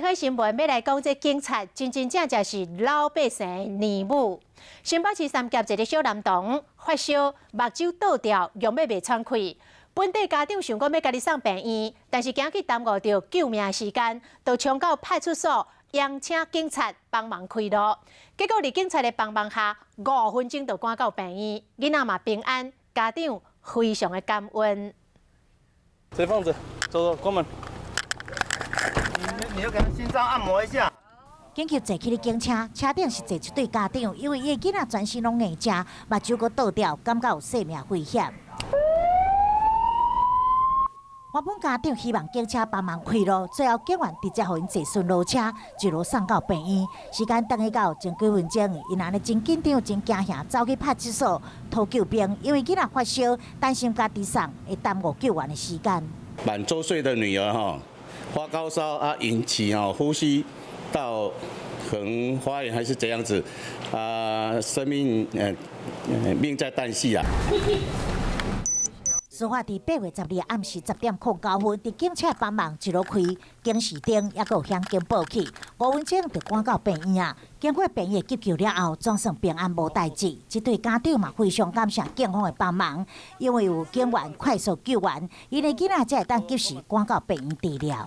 海新聞欲來講，這警察真真正正是老百姓的娘母。新北市三峽一个小男童發燒，目睭倒掉，用欲袂喘氣。本地家長想講欲共伊送病院，但是驚去耽誤著救命時間，就衝到派出所，邀請警察幫忙開路。結果佇警察的幫忙下，5分鐘就趕到病院，囡仔嘛平安，家長非常的感恩。這放着，走走，關門。你要給他心臟按摩一下。緊急坐起的警車，車頂是坐一對家長，因為伊的囡仔全身攏硬遮，目睭閣倒掉，感覺有生命危險。原本家長希望警車幫忙開路，最後警員直接予𪜶坐巡邏車，一路送到病院。時間等去到前幾分鐘，𪜶按呢真緊張、真驚嚇，走去派出所討救兵，因為囡仔發燒，擔心家己送會耽誤救援的時間。滿週歲的女兒哈發高燒啊，引起哦呼吸道可能發炎還是怎樣子啊，生命命在旦夕啊。事發佇8月12暗時10點09分，佇警車幫忙一路開警示燈，猶閣有響警報器，5分鐘就趕到病院啊！經過病院急救了後，總算平安無代誌。這對家長嘛非常感謝警方的幫忙，因為有警員快速救援，𪜶的囡仔才會當及時趕到病院治療。